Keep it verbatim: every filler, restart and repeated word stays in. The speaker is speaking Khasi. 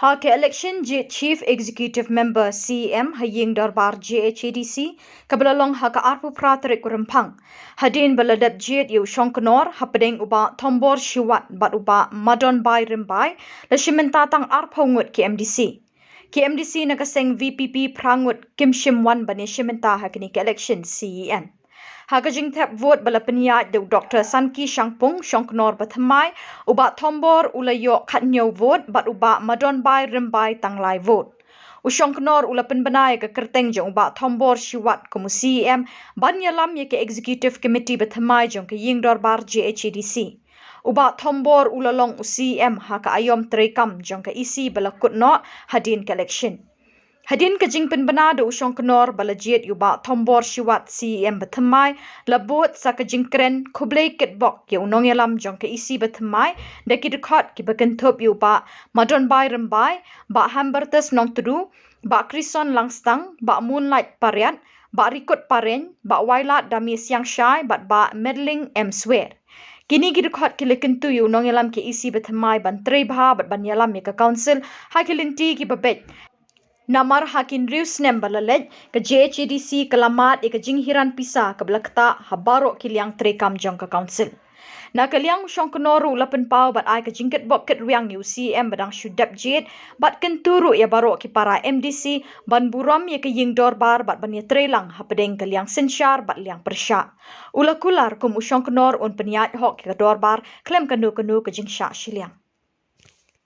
Ha ka election jied Chief Executive Member, C E M, ha ïing dorbar J H A D C, kaba la long ha ka arphew phra tarik u Rymphang, hadien ba la dep jied ïa u shongknor hapdeng u Bah Thombor Shiwat bad u Bah Madonbai Rymbai, la shim bynta tang arphew ngut ki M D C. Ki M D C na ka seng V P P phra ngut kim shym wan ban ïashim bynta ha kane ka election, C E M. Ha ka jingthep vote ba la pynïaid da u Doctor Sanki Shangpung, shongknor bathymmai, u Bah Thombor u la ïoh khathynñiew vote bad u Bah Madonbai Rymbai tang lai vote. U shongknor u la pynbna ïa ka kyrteng jong u Bah Thombor Shiwat kum u C E M ban ïalam ïa ka Executive Committee bathymmai jong ka ïing dorbar J H A D C. U Bah Thombor u la long u C E M ha ka aïom treikam jong ka E C ba la kut noh hadien ka election. Hadien ka jingpynbna da u shongknor ba la jied ïa u Bah Thombor Shiwat C E M bathymmai, la bud sa ka jingkren khublei kitbok ïa u nongïalam jong ka E C bathymmai da ki dkhot kiba kynthup ïa u Bah Madonbai Rymbai, Bah Hambertus Nongtdu, Bah Krison Langstang, Bah Moonlight Pariat, Bah Rikut Pareng, Bah Wailadmiki Siangshai bad Bah Meddling M Swer. Kine ki dkhot ki la kyntu ïa u nongïalam ka E C bathymmai ban trei bha bad ban ïalam ïa ka Council ha ki lynti kiba beit. Namar ha ki hynriew snem ba la leit, ka J H A D C ka la mad ïa ka jinghiran pisa kaba la ktah ha baroh ki liang treikam jong ka Council. Na ka liang u shongknor ruh u la pynpaw bad ai ka jingkitbok kitrwiang ïa u C E M ba dang shu dep jied, bad kyntu ruh ïa baroh ki para M D C ban burom ïa ka ïing dorbar bad ban ïatrei lang hapdeng ka liang synshar bad liang pyrshah. U la kular kum u shongknor un pynïaid hok ïa ka dorbar khlem kano kano ka jingshah shiliang.